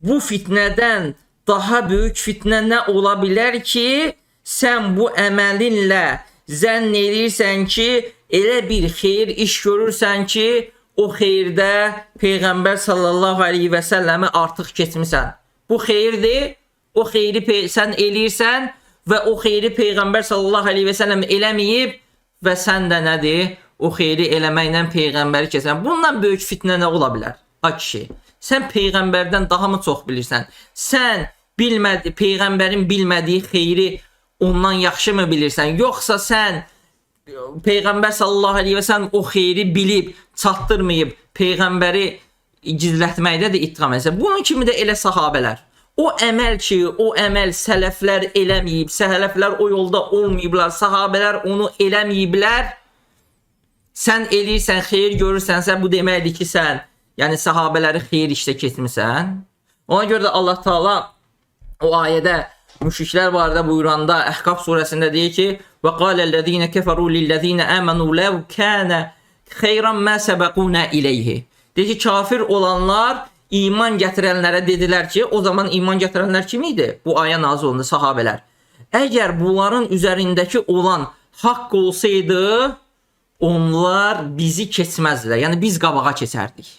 Bu fitnədən daha böyük fitnə nə ola bilər ki, sən bu əməlinlə zənn edirsən ki, elə bir xeyir iş görürsən ki, o xeyirdə Peyğəmbər sallallahu əleyhi və səlləmi artıq keçmisən. Bu xeyirdir. O xeyri sən eləyirsən və o xeyri Peyğəmbər sallallahu əleyhi və səlləm eləməyib və sən də nədir? O xeyri eləməklə Peyğəmbəri keçsən. Bundan böyük fitnə nə ola bilər? A kişi, sən Peyğəmbərdən daha mı çox bilirsən? Sən bilmədi, Peyğəmbərin bilmədiyi xeyri ondan yaxşı mı bilirsən? Yoxsa sən Peyğəmbər sallallahu əleyhi və səlləm o xeyri bilib, çatdırmayıb, Peyğəmbəri gizlətməkdə də ittiham edirsən. Bunun kimi də elə sahabələr. O əməl ki, o əməl sələflər eləməyib, sələflər o yolda olmayıblar, sahabələr onu eləməyiblər. Sən eləyirsən, xeyir görürsənsə, bu deməkdir ki, sən, yəni sahabələri xeyir işdə keçmisən. Ona görə də Allah Taala o ayədə müşriklər barədə buyuranda Əhqaf surəsində deyir ki: "Və qaləl-ləzīnə kəfəru lil-ləzīnə əmənu ləv kənə xeyran mə səbəquna ileyhi." Deyir ki, kafir olanlar iman gətirənlərə dedilər ki, o zaman iman gətirənlər kim idi? Bu ayə nazil olundu sahabələr. Əgər bunların üzərindəki olan haqq olsaydı, onlar bizi keçməzdilər. Yəni biz qabağa keçərdik.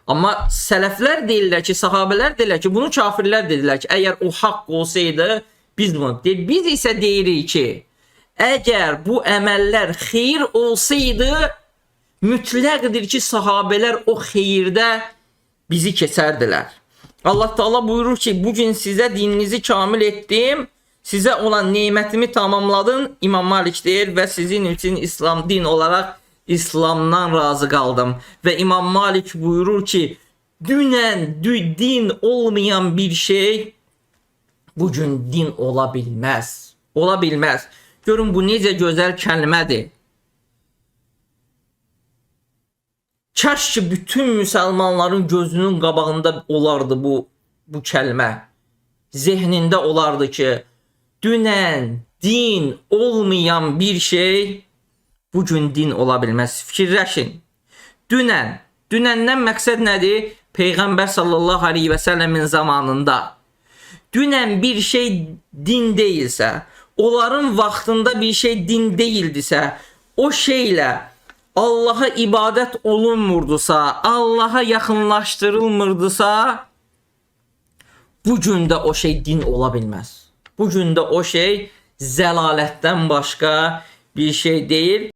Amma sələflər deyirlər ki, sahabələr deyirlər ki, bunu kafirlər dedilər ki, əgər o haqq olsaydı, biz bunu deyir. Biz isə deyirik ki, əgər bu əməllər xeyir olsaydı, mütləqdir ki, sahabələr o xeyirdə bizi keçərdilər. Allah Teala buyurur ki, bugün sizə dininizi kamil etdim, sizə olan nemətimi tamamladım. İmam Malik deyir və sizin üçün İslam din olaraq İslamdan razı qaldım. Və İmam Malik buyurur ki, dünən din olmayan bir şey bugün din ola bilməz. Ola bilməz. Görün bu necə gözəl kəlmədir. Kaş ki bütün müsəlmanların gözünün qabağında olardı bu kəlmə. Zehnində olardı ki, dünən din olmayan bir şey bugün din ola bilməz. Fikirləşin. Dünən, dünəndən məqsəd nədir? Peyğəmbər sallallahu əleyhi və səlləmin zamanında. Dünən bir şey din deyilsə, onların vaxtında bir şey din deyildisə, o şeylə Allaha ibadət olunmurdusa, Allaha yaxınlaşdırılmırdısa, bu gün də o şey din ola bilməz. Bu gün də o şey zəlalətdən başqa bir şey deyil.